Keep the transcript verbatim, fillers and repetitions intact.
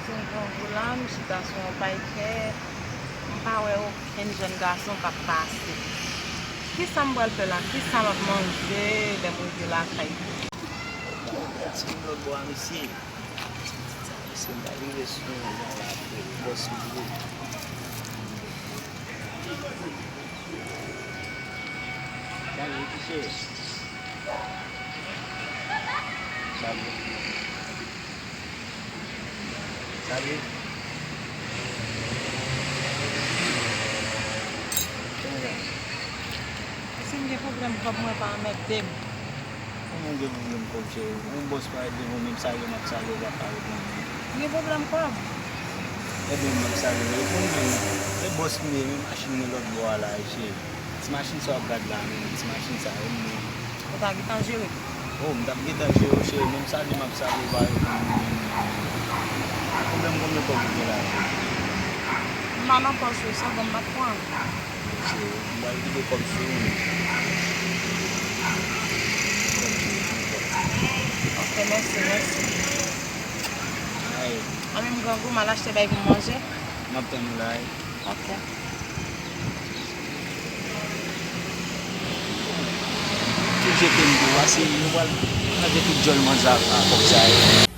Sou grangou la, m chita sou yon pay tè, m pa wè okenn jèn gason k ap pase. Kisa m pral fè la? Kisa m ap manje lè m rive lakay? Ti lòt bò a, mesye. Mesye, m ta rive sou yon jan la pou bòs mwen. Salut, ti cheri. Salut. Salut. Kòman w ye? Si m gen pwoblèm kòb, mwen pa anmède m. Kòman w gen pwoblèm kòb, cheri? Yon bòs pa ede mwen, menm salye m ap salye w, w pa reponn mwen. M gen pwoblèm kòb? Ebyen, m ap salye w, reponn mwen. E bòs m ye, men machin nan lòt bò a la, cheri. Ti machin sa w ap gad la, men ti machin sa, e m menm. Ou ta gentan jere? Oh, m t ap gentan jere w, cheri, menm salye m ap salye w, pa reponn mwen. Pwoblèm konbyen kòb ou gen la, cheri? M pa nan pòch ou, sa bon, m ap pran. Cheri, m pral kite kòb sou ou. Ok, mèsi, mèsi. Ay. An menm grangou, m al achte bagay pou m manje. M ap tann ou la, wi. Ok. Tou jete m tou, a se nou pral manje tout djòl manzè a kòb sa yo.